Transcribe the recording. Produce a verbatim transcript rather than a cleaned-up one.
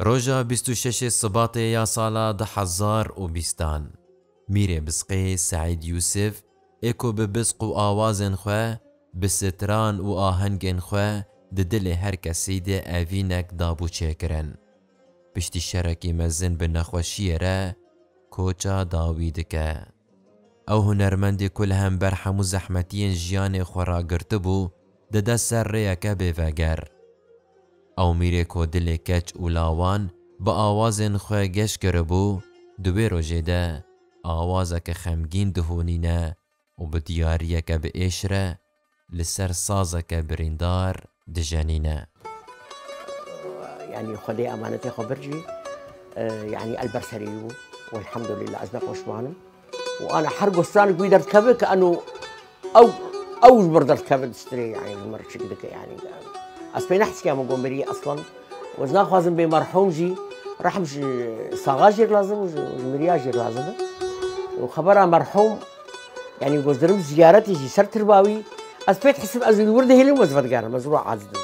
Roja bîst û şeşê Sibatê ya sala du hezar û bîstan, Mîrê Bizqê Seîd Yûsif ê ku bi bizq û awazên xwe, bi stran û ahengên xwe di dilê her kesî de evînek dabû çêkirin, piştî şerekî mezin bi nexweşiyê re koça dawî dike. Ew hunermendê ku li hember hemû zehmetiyên jiyanê xwe ragirtibû, dide ser rêyeke bêveger. Ew mîrê ku dilê keç û lawan bi awazên xwe geş kiribû, di wê rojê de awazeke xemgîn dihonîne û bi diyariyeke bi êş re li ser sazeke birîndar dijenîne. Yani Xwedê emanetê xwe bircî, e, yani el ber serê wî bû. Welhamdulillah, ez ne poşman im. Û ana her gostranik wî derdikeve ke eno ew, ew ji mir derdikeve distirê, yani ji mir çik dike yani. Ez pê nehsiya min got mirî eslan. Û ez naxwazim bê merhûm jî, rehm ji saxa jêr lazim û ji, ji miriya jêr lazim e. Û xebera merhûm, yani goz dirim ziyaretê jî ser tirba wî, ez pê dihisim ez li wir dihêlim û ez vedigerim, ez ruh aciz dibim.